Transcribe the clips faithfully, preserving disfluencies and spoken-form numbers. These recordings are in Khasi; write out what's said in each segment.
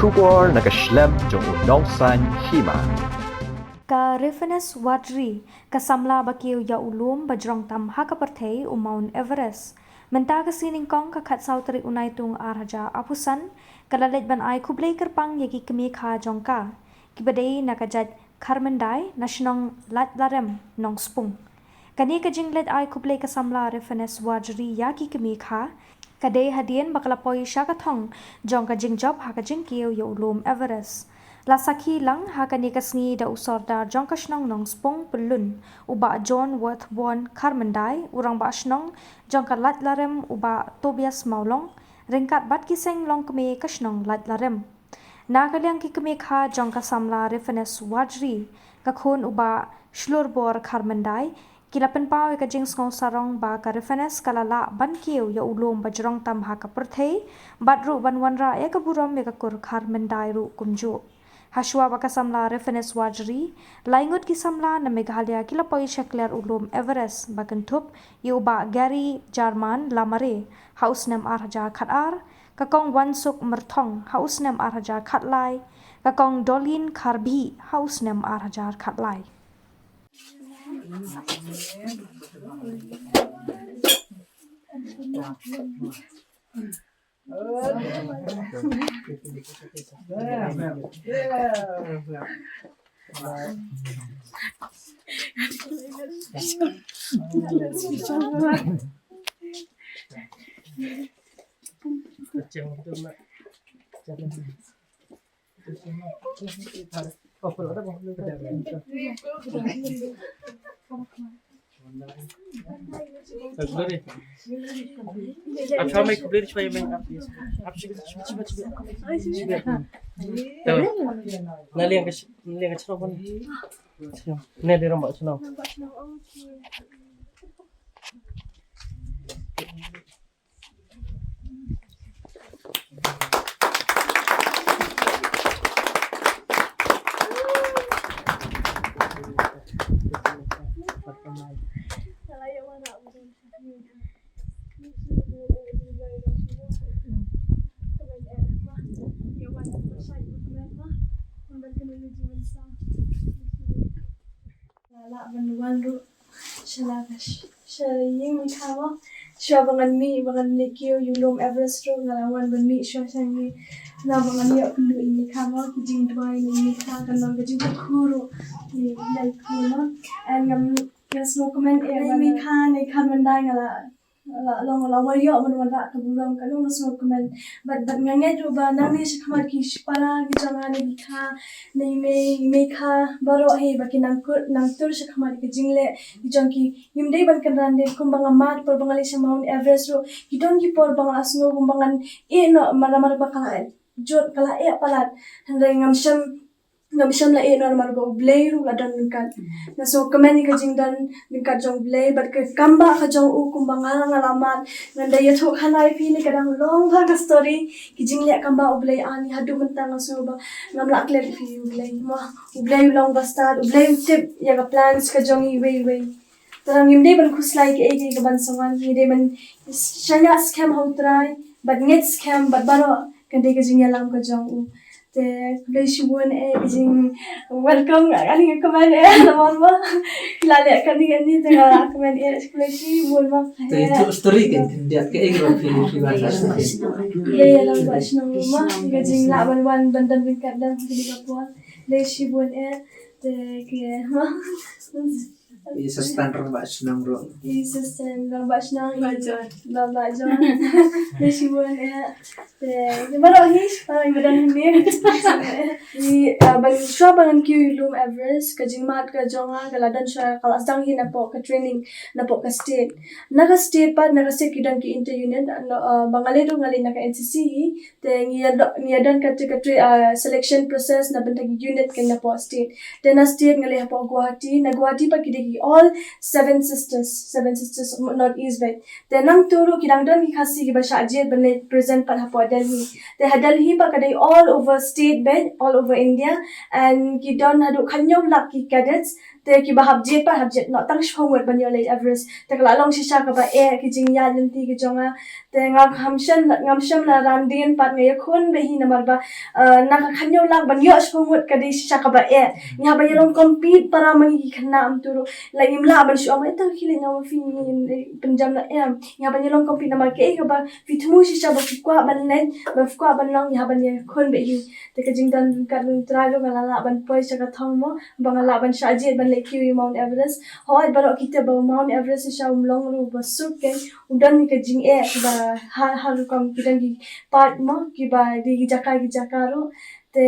Khubor na ka shlem jong u nongsaiñ hima. Ka Rifanes Wadri, ka samla ba kiew ïa u lum ba jrong tam ha ka pyrthei u Mount Everest. Mynta ka sngi nyngkong ka khatsaw tarik u Naitung ar hajar arphew san, ka la leit ban ai khublei kyrpang ïa ki kmie kha jong ka, kiba dei na ka jait Kharmyndai na shnong Laitlarem, Nongspung. Kane ka jingleit ai khublei ka samla Rifanes Wadri ïa ki kmie kha, ka dei hadien ba ka la poi sha ka thong jong ka jingjop ha ka jingkiew ïa u lum Everest. La sakhi lang ha kane ka sngi da u sordar jong ka shnong Nongspung Pyllun, u Bah John Worthborn Kharmyndai, u rangbah shnong jong ka Laitlarem u Bah Tobias Mawlong, ryngkat bad ki seng longkmie ka shnong Laitlarem. Na ka liang ki kmie kha jong ka samla Rifanes Wadri, ka khun u Bah Shlurbor Kharmyndai, ki la pynpaw ïa ka jingsngew sarong ba ka Rifanes ka la lah ban kiew ïa u lum ba jrong tam ha ka pyrthei, bad ruh ban wanrah ïa ka burom ïa ka kur Kharmyndai ruh kumjuh. Hashwa ba ka samla Rifanes Wadri, lai ngut ki samla na Meghalaya ki la poi sha kliar u lum Everest ba kynthup ïa u Bah Gary Jarman Lamare ha u snem ar hajar khatar, ka kong Wansuk Myrthong ha u snem ar hajar khatlai, ka kong Dolin Kharbih ha u snem ar hajar khatlai. Nga lah ban wan ruh sha la ka sh-, sha ïing Mei Kha mo. Shuwa ba ngan mih, ba ngan leit kiew ïa u lum Everest ruh, nga la wan ban mih shuwa sha ngi. Nga ba ngan ïoh kynduh ïa i Mei Kha mo, ki jingduwai na i Mei Kha kan long ka jingkyrkhu ruh ïa i Mei Kha mo. And ngam, nga sngewkmen eh ba i Mei Kha na i Kharmyndai nga la la long la wa ïoh ban wanrah ka burom, ka long sngewkmen. Bad, bad nga ngeit ruh ba nangne shakhmat ki shipara ki jong nga na i Mei Kha, na i Mei, Mei Kha baroh hi ba ki nang kur, nang tur shakhmat ka jingleh ki jong ki. Ngim dei ban kynran de, kumba nga mad por ba nga leit sha Mount Everest ruh, ki don ki por ba nga sngew kumba ngan ïeh noh, namar ba ka la jot, ka la ïeh palat. Hynrei ngam shym ngam shym la ïeh noh namar ba U Blei ruh u la don ryngkat. Nga sngewkmen ïa ka jingdon ryngkat jong U Blei bad ka kam ba ka jong u, kumba nga, nga la mad. Ngan da ïathuh kane ïa phi ne ka dang long bha ka story. Ki jingleh kam ba U Blei ai ïa ngi haduh mynta, nga sngew ba ngam lah klet ïa phi, U Blei. Ma, U Blei u long bastad, U Blei u tip ïa ka plans ka jong ngi iwei iwei. Te ngim dei ban khuslai kaei kaei kaban sa wan, ngi dei ban shaniah skhem ha U Trai bad ngeit skhem bad baroh kan dei ka jingïalam ka jong u. Te khublei shibun eh ka jing welcome, nga, nga kmen eh namar ba la leh kane kane, te nga kmen eh, khublei shibun ma. Te ïathuh story kan, kan diat kaei kaba phi, phi wan sha shnong. Ïa, ïalam bad shnong ma, ka jinglah ban wan ban don ryngkat da kane ka por. Khublei shibun eh. Te ki ma. I assistant rangbah shnong ruh. I assistant rangbah shnong, i Bah John. Bah, Bah John. Te shibun eh. Te, te baroh hi, baroh hi ba don hangne. I, ah, ban shuwa ba ngan kiew ïa u lum Everest, ka jingmad ka jong nga ka la don shuwa, ka la sdang hi napoh ka training, napoh ka state. Na ka state pat, na ka state ki don ki inter unit, ah, ba nga leit ruh nga leit na ka N C C hi, te ngi ïa do-, ngi ïa don kata ka tra-, ah, selection process na bynta ki unit kan napoh state. Te na state nga leit hapoh Guwahati, na Guwahati pat ki dei ki all Seven Sisters, Seven Sisters North East bad. Te nangta ruh ki dang don ki Khasi kiba shah jied ban leit present pat hapoh Delhi. Te ha Delhi pat ka dei all over state bad, all over India, and ki don haduh khathynñiew lak ki cadets. Te kiba hap jied pat hap jied noh tang shiphew ngut ban ïoh leit Everest. Te ka la long shisha kaba eh ki jingïaid lynti ki jong nga. Te nga ngam shym, ngam shym la ran dien pat, nga ïakhun beit hi namar ba, eh, na ka khathynñiew lak ban ïoh shiphew ngut ka dei shisha kaba eh. Ngi hap ban ïalong compete para ma ngi ki khynnah mynta ruh. Lait ngim lah ban shu ong ba, "Eh, to khie leit noh ma phi, ngi pynjam noh," em. Ngi hap ban ïalong compete namar kaei kaba phi thmu shisha ba phi kwah ban leit, ba phi kwah ban long, ngi hap ban ïakhun beit hi. Te ka jingdon ryngkat bad U Trai ruh nga la lah ban poi sha ka thong mo, ba nga lah ban shah jied ban leit kiew ïa u Mount Everest. Hooid baroh ki tip ba u Mount Everest shisha um long ruh uba suk, kein u don ka jingeh kiba ha, ha rukom ki don ki part mo, kiba dei ki jaka ki jaka ruh. Te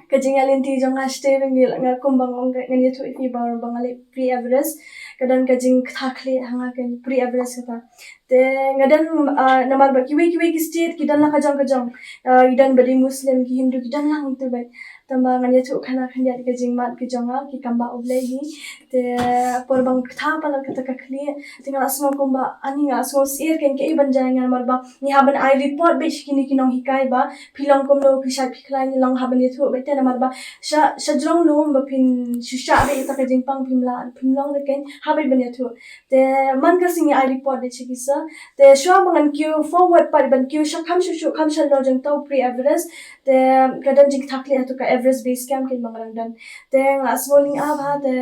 ka jingïaid lynti jong nga shatei ruh ngi la, nga kumba nga ong, ngan ïathuh ïa phi ba, ba nga leit pre-Everest. Ka don ka jingkthah khlieh ha nga, kein pre-Everest kata. Te nga don, ah, namar ba kiwei kiwei ki state ki don la ka jong ka jong. Ah, ki don ba dei Muslim, ki Hindu, ki don lang tu beit. Tangba ngan ïathuh kane khyndiat ka jingmad ka jong nga, ki kam ba U Blei hi. Te por ba nga kthah palat kata ka khlieh, te nga la sngew kumba, ani nga la sngew syier, kein kaei ban jia ïa nga namar ba ngi hap ban ai report beit sha kine ki nonghikai ba phi long kumno, phi shait phi khlaiñ, long hap ban ïathuh beit te namar ba sha, sha jrong lum ba phin shu shah beit ïa kata ka jingpang phim lah, phim long re, kein hap beit ban ïathuh. Te man ka sngi ai report de sha ki sir. Te shuwa ba ngan kiew forward pat ban kiew sha kham shuh shuh, kham shalor jong uta u pre-Everest. Te ka don jingkthah khlieh ha uta ka Everest Base Camp, kein ba nga dang don. Te nga la sngew lyngngoh bha, te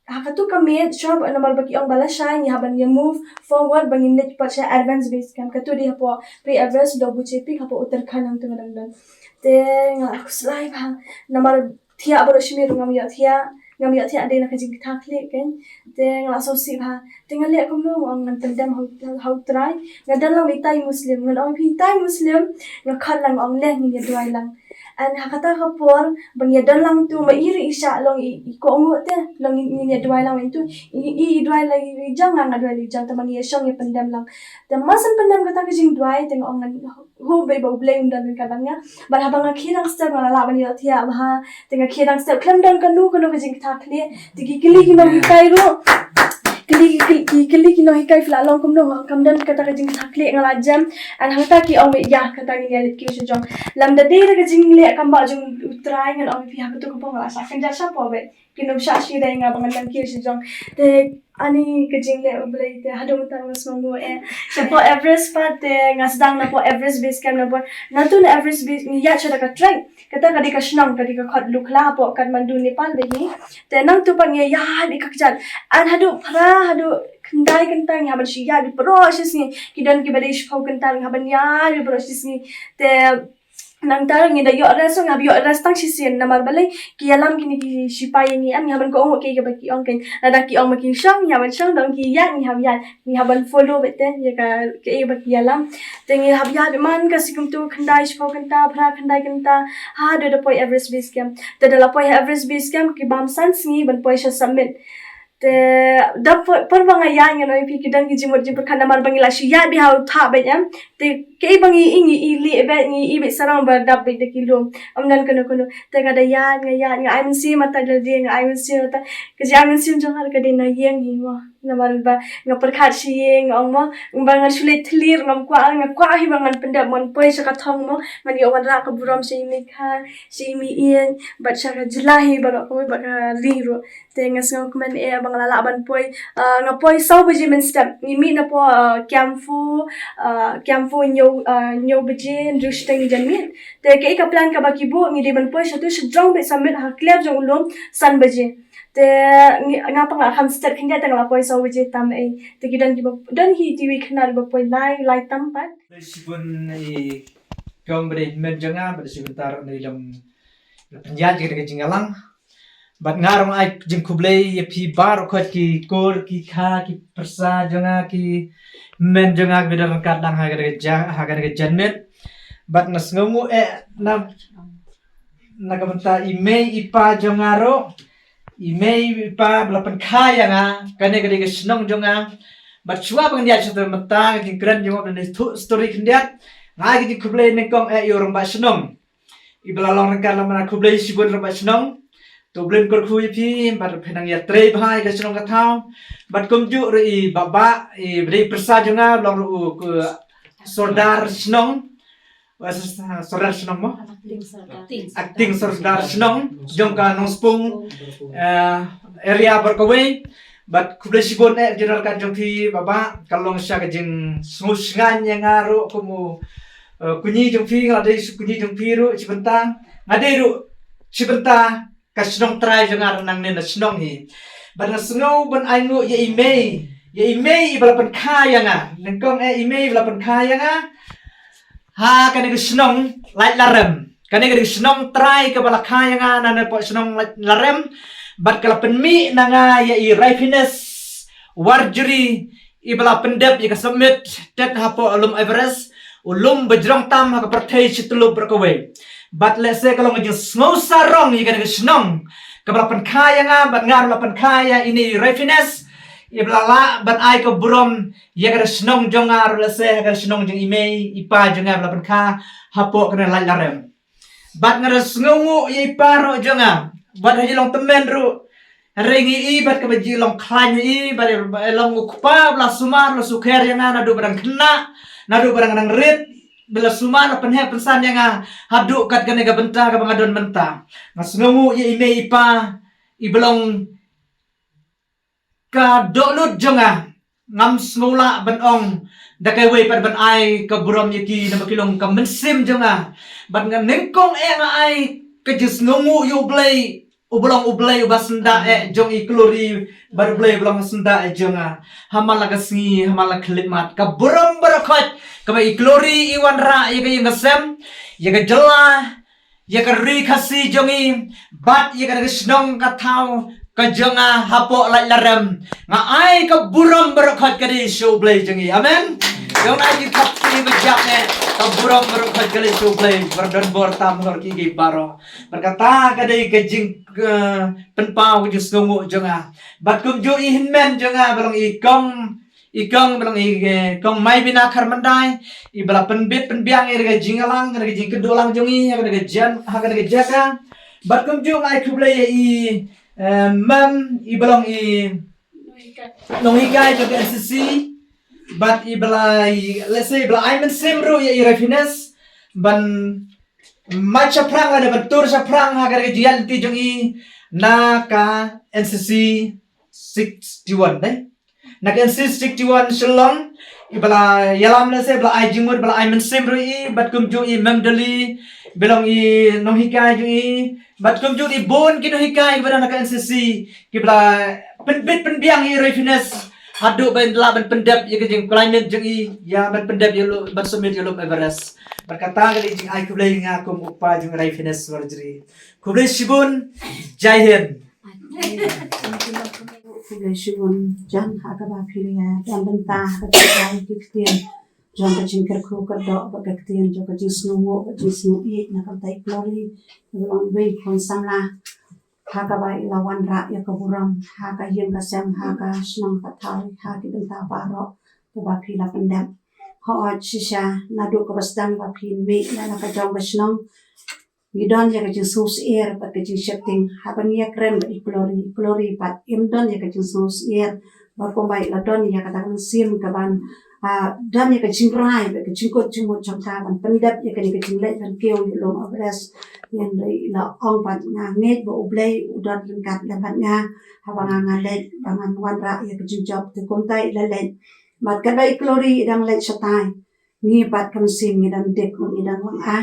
ha katu ka miet shuwa ba namar ba ki ong ba lashai ngi hap ban ïa move forward ba ngin leit pat sha Advance Base Camp. Katu dei hapoh pre-Everest, Dabuche Peak, hapoh Uttarakhand hangtu nga dang don. Te nga la khuslai bha namar thiah baroh shi miet ruh ngam ïoh thiah, ngam ïoh thiah dei na ka jingkthah khlieh, kein. Te nga la sngewsih bha. Te nga leh kumno, nga ong ngan pyndem ha U, ha U Trai. Nga don lang beit itai Muslim, ngan ong phi itai Muslim, nga khot lang, nga ong leh ngin ïa duwai lang. And ha kata ka por ba ngi ïa don lang tu, ma i ruh i shah long i, i kohnguh te, long ngin, ngin ïa duwai lang tu. I, i, i duwai la i jong, nga, nga duwai la i jong, te ma ngi ïa shong ïa pyndem lang. Te ma shen pyndem kata ka jingduwai, te nga ong ngan hope beit ba U Blei un don ryngkat bad nga. Bad haba nga khie dang step nga la lah ban ïoh thiah bha. Te nga khie dang step khlem don kano kano ka jingkthah khlieh. Te ki kylli ki nonghikai ruh. Kylli ki, kylli ki, kylli ki nonghikai phi la long kumno, nga ong kam don kata ka jingkthah khlieh, nga la jem. And hangta ki ong beit ïa kata ngin ïa leit kiew sha jrong. Lymda dei da ka jingleh kam ba jong U Trai ngan ong phi ha katu ka por nga la shah kynjat shapoh beit. Kin ym shah shisha ïa nga ba ngan nang kiew sha jrong. Te ani ka jingleh U Blei te haduh mynta nga sngewnguh eh. Shapoh Everest pat te nga sdang napoh Everest Base Camp, napoh nangtu na Everest Base ngi ïaid sha ka trek. Kata ka dei ka shnong, ka dei ka khot Lukla hapoh Kathmandu, Nepal beit hi. Te nangtu pat ngi ïaid beit ka kjat. And haduh phra, haduh khyndai kynta ngi hap ban shu ïaid beit baroh shi sngi. Ki don kiba dei shiphew kynta, ngi hap ban ïaid beit baroh shi sngi. Te nangta ngi da ïoh rest, ngi hap ïoh rest tang shisien namar balei ki ïalam kine ki shipai ïa ngi, em, ngi hap ban kohnguh kaei kaba ki ong, kein. Lada ki ong ba kin shong, ngi hap ban shong, lada ki ïaid, ngi hap ïaid, ngi hap ban follow beit te ïa ka, kaei ba ki ïalam. Te ngi hap ïaid man ka sngi kumtu khyndai shiphew kynta, phra khyndai kynta, haduh da poi Everest Base Camp. Te da la poi ha Everest Base Camp ki bam san sngi ban poi sha summit. Te da por, por ba nga ïaid ngan ong ïa phi ki don ki jingmut jingpyrkhat namar ba ngi la shu ïaid beit ha u thah beit, em. Te kaei ba ngi i, ngi i lieh beit, ngi i beit sarong ba dap beit da ki lum. Ym don kano kano. Te nga da ïaid, nga ïaid, nga ai mynsiem ha ta lade, nga ai mynsiem ha ta. Ka jingai mynsiem jong nga ka dei na ïing hi mo. Namar ba nga pyrkhat sha ïing, nga ong mo, ba ngan shu leit thylliej, ngam kwah, nga kwah hi ba ngan pyndep, ngan poi sha ka thong mo, ngan ïoh wanrah ka burom sha i mei kha, sha i mei ïing, bad sha ka jylla hi baroh kawei, bad ka ri ruh. Te nga sngewkmen eh ba nga la lah ban poi. Ah, nga poi saw baje mynstep. Ngi mih napoh, ah, Kyamphu, ah, Kyamphu hynñiew, ah, hynñiew baje, hynriew shiteng janmiet. Te kaei ka plan kaba ki buh, ngi dei ban poi shatu shajrong beit summit ha kliar jong u lum san baje. Te ngi, nga pat nga kham stet khyndiat te nga la poi saw baje tam ei. Te ki don kiba, don hi kiwei khynnah ba poi lai, lai tam pat. Shibun i kong ba dei hynmen jong nga, ba dei shibun tar ngi long pynïaid jong ka jingïalang. Bad nga ruh ai jingkhublei ïa phi baroh khoit ki kur ki kha ki pyrsa jong nga ki hynmen jong nga kiba don ryngkat lang ha kane ka ja-, ha kane ka janmiet. Bad nga sngewnguh eh na, na ka bynta i mei i pa jong nga ruh. I mei i pa ba la pynkha ïa nga, kane ka dei ka shnong jong nga. Bad shuwa ba ngan ïaid sha mynta ka jingkren jong nga ba ngan ïathuh story khyndiat. Nga ai ka jingkhublei nyngkong eh ïa u rangbah shnong. I ba la long ryngkat lang, nga khublei shibun rangbah shnong. To U Blei un kyrkhu ïa phi, bad phin nang ïatrei bha ïa ka shnong ka thaw. Bad kumjuh ruh i Bah Bah, i ba dei pyrsa jong nga, ba long ruh u, u sordar shnong. Sordar Shnong mo? Acting Sordar Shnong jong ka Nongspung area bad kawei. Bad khublei shibun eh general ka jong phi baba, ka long sha ka jingsngew shngain ïa nga ruh kum u kuñi jong phi, nga dei shu kuñi jong phi ruh shibynta, nga dei ruh shibynta ka shnong trai jong nga nangne na shnong hi. Bad nga sngew ban ai nguh ïa i mei, ïa i mei iba la pynkha ïa nga. Nyngkong eh i mei iba la pynkha ïa nga ha kane ka shnong Laitarem. Kane ka dei ka shnong trai kaba la kha ïa nga na napoh shnong Laitarem. Bad ka la pynmih na nga ïa i Raifines Warjri iba la pyndep ïa ka summit tet hapoh lum Everest, u lum ba jrong tam ha ka pyrthei shi tyllup bad kawei. Bad lehse ka long ka jingsngew sarong ïa kane ka shnong kaba la pynkha ïa nga, bad nga ruh la pynkha ïa ine i Raifines iba la lah ban ai ka burom ïa ka shnong jong nga ruh, lehse ka shnong jong i mei i pa jong nga ba la pynkha hapoh kane Laitarem. Bad nga da sngewnguh ïa i pa ruh jong nga. Bad ha i long tymmen ruh, hynrei ngi i bad kaba ji long khlaiñ i bad i long u kpa ba la sumar la sukher ïa nga naduh ba dang khynnah, naduh ba dang dang rit, ba la sumar la pynheh pynsan ïa nga haduh kat kane ka bynta kaba nga don mynta. Nga sngewnguh ïa i mei i pa iba long ka dohnud jong nga. Ngam sngew lah ban ong da kawei pat ban ai ka burom ïa ki, namar ki long ka mynsiem jong nga. Bad nga nyngkong eh nga ai ka jingsngewnguh ïa U Blei uba long U Blei uba syndah eh jong i Klori, bad U Blei uba long syndah eh jong nga. Ha man la ka sngi, ha man la ka khyllipmat, ka burom baroh khoit kaba i Klori i wanrah ïa ka ïing ka sem, ïa ka jylla, ïa ka ri Khasi jong i, bad ïa ka shnong ka thaw ka jong nga hapoh Laitarem. Nga ai ka burom baroh khoit ka dei sha U Blei jong i. Amen. Jong ai ki thap ki ba jap ne, ka burom baroh khoit ka dei sha U Blei, ba don bor tam halor ki ki baroh. Bad kata ka dei ka jing, eh, pynpaw ka jingsngewnguh jong nga. Bad kumjuh i hynmen jong nga ba long i kong, i kong ba long i, eh, kong Maibina Kharmandai, iba la pynbit pynbiang ïa ka jingïalang, ka jingkynduh lang jong i ha ka jaka, ha ka jaka. Bad kumjuh nga ai khublei ïa i, eh, mem, iba long i nonghikai jong ka N C C. Bad iba la, i, lehse iba la ai mynsiem ruh ïa i Raifines ban mad shaphrang lane ban tur shaphrang ha ka jingïaid lynti jong i na ka N C C sixty-one, dei? Na ka N C C sixty-one Shillong, iba la ïalam lehse, ba la ai jingmut, ba la ai mynsiem ruh i, bad kumjuh i mem Dolly, ba long i nonghikai jong i, bad kumjuh i bun ki nonghikai kiba don na ka N C C, kiba la pynbit pynbiang ïa i Raifines haduh ban lah ban pyndep ïa ka jingkhlaiñ jong i, ïa ban pyndep ïa lum, ban summit ïa lum Everest. Bad kata ka dei jingai khublei nga kum u kpa jong i Raifines Warjri. Khublei shibun, Jai Hind. Khublei shibun Jan, ha kaba phi la ïa don bynta ha ka jingïaid ki ktien jong ka jingkyrkhu kyrdoh bad ka ktien jong ka jingsngewnguh bad jingsngewieit na ka bynta i Klori, iba long iwei i khun samla. Ha kaba i la wanrah ïa ka burom ha ka ïing ka sem, ha ka shnong ka thaw, ha ki bynta baroh kaba phi la pyndep. Hooid shisha naduh kaba sdang ba phi mih na ka jong ka shnong, ngi don ïa ka jingsngewsyier bad ka jingsheptieng haba ngi ïakren bad i Klori, i Klori pat im don ïa ka jingsngewsyier. Bad kumba i la don ïa kata ka mynsiem kaban, ah, don ïa ka jingrai bad ka jingkut jingmut jong ka ban pyndep ïa kane ka jingleit ban kiew ïa lum Everest. Hynrei i la ong pat, nga ngeit ba U Blei u don ryngkat lem bad nga haba nga, nga leit ba ngan wanrah ïa ka jingjop. Te kumta i la leit. Bad katba i Klori i dang leit shatai, ngi pat ka mynsiem ngi dang dik, ngi dang lynga.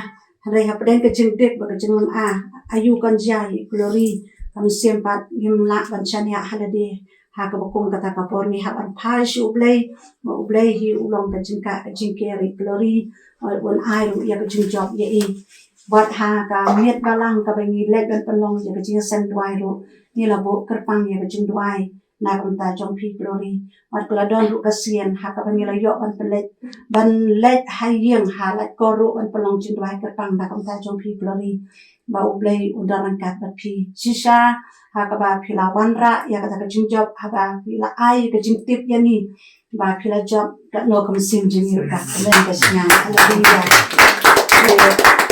Hynrei hapdeng ka jingdik bad ka jinglynga, aïu kan jia i Klori, ka mynsiem pat ngim lah ban shaniah ha lade. Ha kaba kum kata ka por ngi hap ban phai sha U Blei, ba U Blei hi u long ka jingkah ka jingker i Klori, un ai ruh ïa ka jingjop ïa i. Bad ha ka miet balang kaba ngi leit ban pynlong ïa ka jingïaseng duwai ruh, ngi la buh kyrpang ïa ka jingduwai na ka bynta jong phi Klori. Bad ka la don ruh ka sien ha kaba ngi la ïoh ban pynleit, ban leit ha ïing ha laitkor ruh ban pynlong jingduwai kyrpang na ka bynta jong phi Klori, ba U Blei un don ryngkat bad phi. Shisha ha kaba phi la wanrah ïa kata ka jingjop, haba phi la ai ka jingtip ïa ngi ba phi la jop, katno ka mynsiem jong ngi ruh ka kmen ka shngain. Haleluya.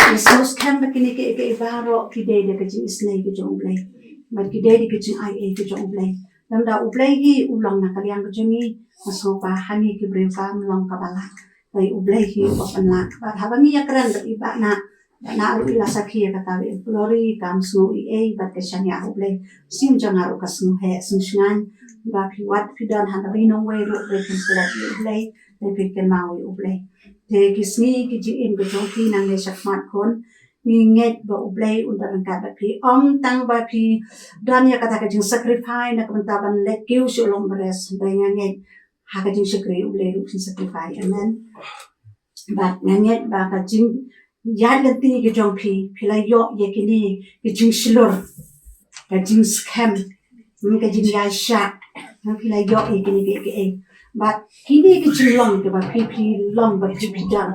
Te ngi sngewskhem ba kine kiei kiei baroh ki dei da ka jingisynei ka jong U Blei. Bad ki dei da ka jingaiei ka jong U Blei. Lymda U Blei hi u long na ka liang ka jong ngi, nga sngewbha ha ngi ki briew kam long kaba lah. Ba ïa U Blei hi uba pynlah. Bad haba ngi ïakren bad i Bah Nah, Bah Nah ruh i la sakhi ïa kata ba ïa u Glory kam sngew ei ei bad ka shaniah U Blei. Sim jong nga ruh ka sngew heh sngew shngaiñ. Ba phi wat phi don ha ka ri nongwei ruh, phi kynslem ïa U Blei, phi kynmaw ïa U Blei. Te ki sngi ki jingim ka jong phi nangne shakhmat khun, ngi ngeit ba U Blei un da ryngkat bad phi. Ym tang ba phi don ïa kata ka jingsacrifice na ka bynta ban leit kiew sha u longbriew, hynrei nga ngeit ha ka jingshakri U Blei ruh phin sacrifice. Amen. Bad nga ngeit ba ka jingïaid lynti ka jong phi, phi la ïoh ïa kine ki jingshlur, ka jingskhem, hmm, ka jingïaishah, hmm, phi la ïoh ïa kine kiei kiei. Bad kine ki jinglong kiba phi phi long bad phi phi don,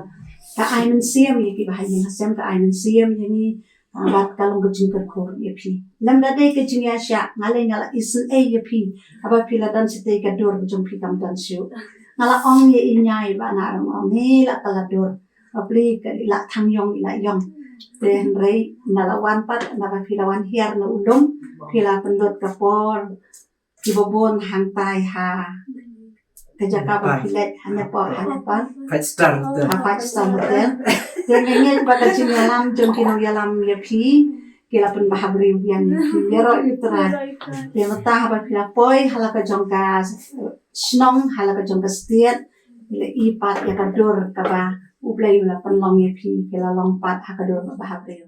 ka ai mynsiem ïa kiba ha ïing ha sem, ka ai mynsiem ïa ngi, ah, bad ka long ka jingkyrkhu ïa phi. Lem da dei ka jingïaishah, nga lei nga la isynei ïa phi, haba phi la don shatei ka dur ka jong phi kam don shuh. Nga la ong ïa i Ñiah, Bah Nah ruh ong, hei la ka la dur. Bapli ka i la thang ïong i la ïong. Te hynrei na la wan pat, naba phi la wan hiar na u lum, phi la pynlut ka por kiba bun hangtai ha ka jaka ba phi leit, ha Nepal, ha Nepal. Five star hotel. Ha five star hotel. Te nga ngeit ba ka jingïalam jong ki nongïalam ïa phi, ki la pynbha briew biang ïa phi. Ïaroh ïa U Trai. Te mynta haba phi la poi ha la ka jong ka shnong, ha la ka jong ka state, phi la i pat ïa ka dur kaba U Blei u la pynlong ïa phi, phi la long pat ha ka dur ba bha briew.